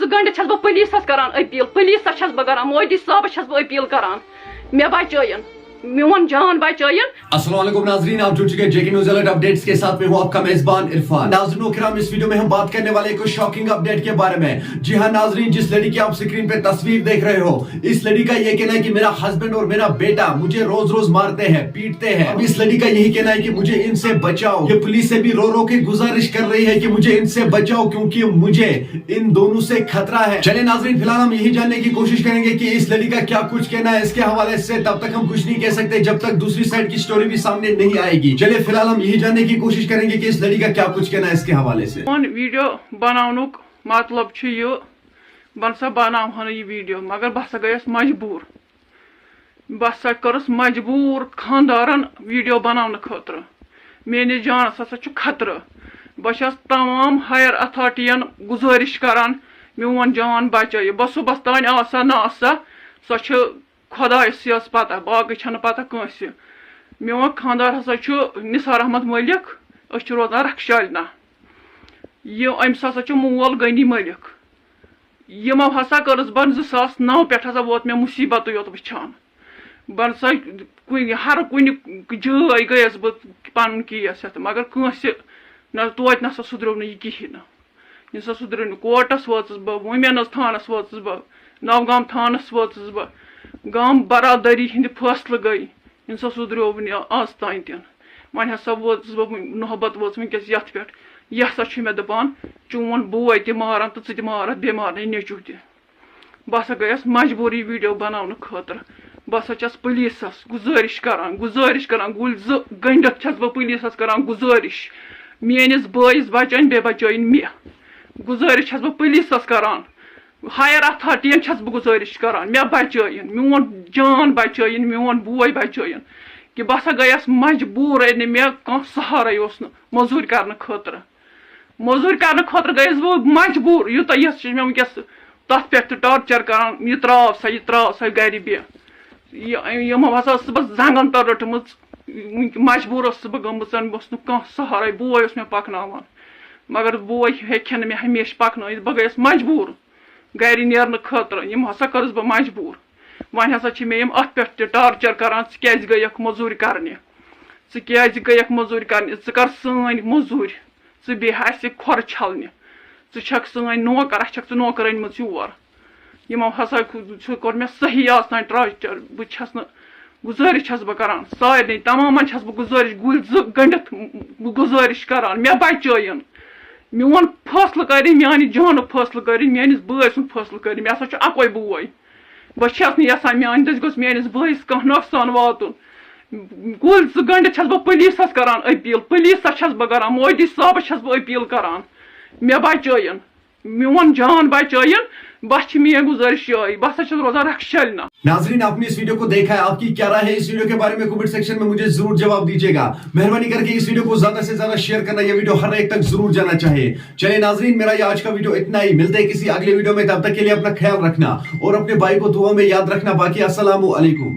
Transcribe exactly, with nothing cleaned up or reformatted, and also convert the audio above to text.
زٕ گنٹہٕ چھَس بہٕ پُلیٖسَس کران اپیٖل، پُلیٖسَس چھَس بہٕ کران، مودی صٲبَس چھَس بہٕ اپیٖل کران، مےٚ بچٲیِن، میون جان بچٲیِن۔ السلام علیکم ناظرین، آپ जुड़ चुके हैं जेके न्यूज़ अलर्ट अपडेट्स के साथ। मैं हूं आपका मेजबान इरफान। नाज़रीन किराम, इस वीडियो में हम बात करने वाले हैं कुछ शॉकिंग अपडेट के बारे में। जी हां नाज़रीन, जिस लड़की की आप स्क्रीन पे तस्वीर देख रहे हो, इस लड़की का ये कहना है कि मेरा हस्बैंड और मेरा बेटा मुझे रोज रोज मारते हैं, पीटते हैं। अब इस लड़की का यही कहना है कि मुझे इनसे बचाओ। ये पुलिस से भी रो रो के गुजारिश कर रही है कि मुझे इनसे बचाओ, क्योंकि मुझे इन दोनों से खतरा है। चलिए नाज़रीन, फिलहाल हम यही जानने की कोशिश करेंगे कि इस लड़की का क्या कुछ कहना है इसके हवाले से। तब तक हम कुछ नहीं कह सकते जब तक दूसरी साइड की स्टोरी भी सामने नहीं आएगी। चलिए फिलहाल हम यही जानने की कोशिश करेंगे कि इस लड़की का क्या कुछ कहना है इसके हवाले से। میون ویڈیو بناونُک مطلب چھُ یہِ، بہٕ نسا بناوہا نہٕ یہِ ویڈیو، مگر بہٕ ہسا گٔیَس مجبوٗر۔ بہٕ ہسا کٔرٕس مجبوٗر خانٛدارَن ویڈیو بناونہٕ خٲطرٕ۔ میٲنِس جانَس ہسا چھُ خطرٕ۔ بہٕ چھَس تمام ہائر اتھارٹیَن گُزٲرِش کران، میون جان بچٲیِو۔ بہٕ صُبحَس تانۍ آسا نہ آسا، سۄ چھِ خۄدایَس یٲژ پتہ، باقٕے چھَنہٕ پتہ کٲنٛسہِ۔ میون خانٛدار ہسا چھُ نثار احمد ملک، أسۍ چھِ روزان رخشالنہ۔ یہِ، أمِس ہسا چھُ مول غنی ملک۔ یِمو ہسا کٔرٕس بہٕ زٕ ساس نَو پٮ۪ٹھ ہسا ووت مےٚ مُصیٖبتٕے یوت وٕچھان۔ بہٕ نسا کُنہِ، ہر کُنہِ جٲے گٔیَس بہٕ پَنُن کیس ہٮ۪تھ، مگر کٲنٛسہِ نہ، توتہِ نسا سُدریو نہٕ یہِ کِہیٖنۍ نہٕ۔ یہِ نسا سُدریو نہٕ۔ کورٹَس وٲژٕس بہٕ، وُمینٕز تھانَس وٲژٕس بہٕ، نوگام تھانَس وٲژٕس بہٕ، گام برادٔری ہِنٛدِ فٲصلہٕ گٔے۔ یہِ نسا سُدریو نہٕ آز تام تہِ نہٕ۔ وۄنۍ ہسا وٲژٕس بہٕ وۄنۍ، نوبت وٲژ وٕنکیٚس یَتھ پٮ۪ٹھ۔ یہِ ہسا چھُ مےٚ دَپان، چون بوے تہِ ماران تہٕ ژٕ تہِ مارَتھ، بیٚیہِ مارنَے نیٚچوٗ تہِ۔ بہٕ ہسا گٔیَس مجبوٗر یہِ ویڈیو بناونہٕ خٲطرٕ۔ بہٕ ہسا چھَس پُلیٖسَس گُزٲرِش کران، گُزٲرِش کران، گُلۍ زٕ گٔنٛڈِتھ چھَس بہٕ پُلیٖسَس کران گُزٲرِش، میٲنِس بٲیِس بچٲیِن، بیٚیہِ بچٲیِن مےٚ۔ گُزٲرِش چھَس بہٕ پُلیٖسَس کران، ہائر اتھارٹیَن چھَس بہٕ گُزٲرِش کران، مےٚ بچٲیِن، میون جان بچٲیِن، میون بوے بچٲیِن، کہِ بہٕ ہسا گٔیَس مجبوٗر، ییٚلہِ نہٕ مےٚ کانٛہہ سہارَے اوس نہٕ مٔزوٗرۍ کرنہٕ خٲطرٕ۔ مٔزوٗرۍ کرنہٕ خٲطرٕ گٔیَس بہٕ مجبوٗر، یوٗتاہ یَتھ چھِ مےٚ وٕنکیٚس تَتھ پٮ۪ٹھ تہِ ٹارچر کران، یہِ ترٛاو سا، یہِ ترٛاو سا گرِ بیٚہہ۔ یہِ، یِمو ہسا ٲسٕس بہٕ زنٛگن تل رٔٹمٕژ، وٕنکہِ مجبوٗر ٲسٕس بہٕ گٔمٕژ، مےٚ اوس نہٕ کانٛہہ سہارَے، بوے اوس مےٚ پَکناوان، مگر بوے ہیٚکہِ ہا نہٕ مےٚ ہمیشہٕ پَکنٲوِتھ، بہٕ گٔیَس مجبوٗر گرِ نیرنہٕ خٲطرٕ، یِم ہسا کٔرٕس بہٕ مجبوٗر۔ وۄنۍ ہسا چھِ مےٚ یِم اَتھ پٮ۪ٹھ تہِ ٹارچر کران، ژٕ کیازِ گٔیَکھ مٔزوٗرۍ کرنہِ؟ ژٕ کیازِ گٔیَکھ مٔزوٗرۍ کرنہِ؟ ژٕ کر سٲنۍ مٔزوٗرۍ، ژٕ بیٚہہ اَسہِ کھۄرٕ چھلنہِ، ژٕ چھکھ سٲنۍ نوکر، اَسہِ چھکھ ژٕ نوکر أنۍ مٕژ یور۔ یِمو ہسا چھُ کوٚر مےٚ صحیح آز تام ٹارچر، بہٕ چھَس نہٕ، گُزٲرِش چھَس بہٕ کران سارنٕے، تمامَن چھَس بہٕ گُزٲرِش، گُلۍ زٕ گٔنٛڈِتھ گُزٲرِش کران، مےٚ بچٲیِن، میون فٲصلہٕ کٔرِن، میانہِ جانُک فٲصلہٕ کٔرِن، میٲنِس بٲے سُنٛد فٲصلہٕ کٔرِن، مےٚ ہسا چھُ اَکوے بوے۔ بہٕ چھَس نہٕ یَژھان میٛانہِ دٔسۍ گوٚژھ میٛٲنِس بٲیِس کانٛہہ نۄقصان واتُن۔ کُلۍ زٕ گٔنٛڈِتھ چھَس بہٕ پُلیٖسَس کَران أپیٖل، پُلیٖسَس چھَس بہٕ کَران، مودی صٲبَس چھَس بہٕ أپیٖل کَران، مےٚ بچٲیِن، میون جان بچٲیِن۔ بَس چھِ میٛٲنۍ گُزٲرِش یِہوٚے، بہٕ ہسا چھَس روزان رخشَلنہ۔ नाज़रीन, आपने इस वीडियो को देखा है, आपकी क्या राय है इस वीडियो के बारे में? कमेंट सेक्शन में मुझे जरूर जवाब दीजिएगा। मेहरबानी करके इस वीडियो को ज्यादा से ज्यादा शेयर करना, ये वीडियो हर एक तक जरूर जाना चाहिए। चलिए नाज़रीन, मेरा ये आज का वीडियो इतना ही। मिलते हैं किसी अगले वीडियो में, तब तक के लिए अपना ख्याल रखना और अपने भाई को दुआ में याद रखना। बाकी अस्सलाम वालेकुम।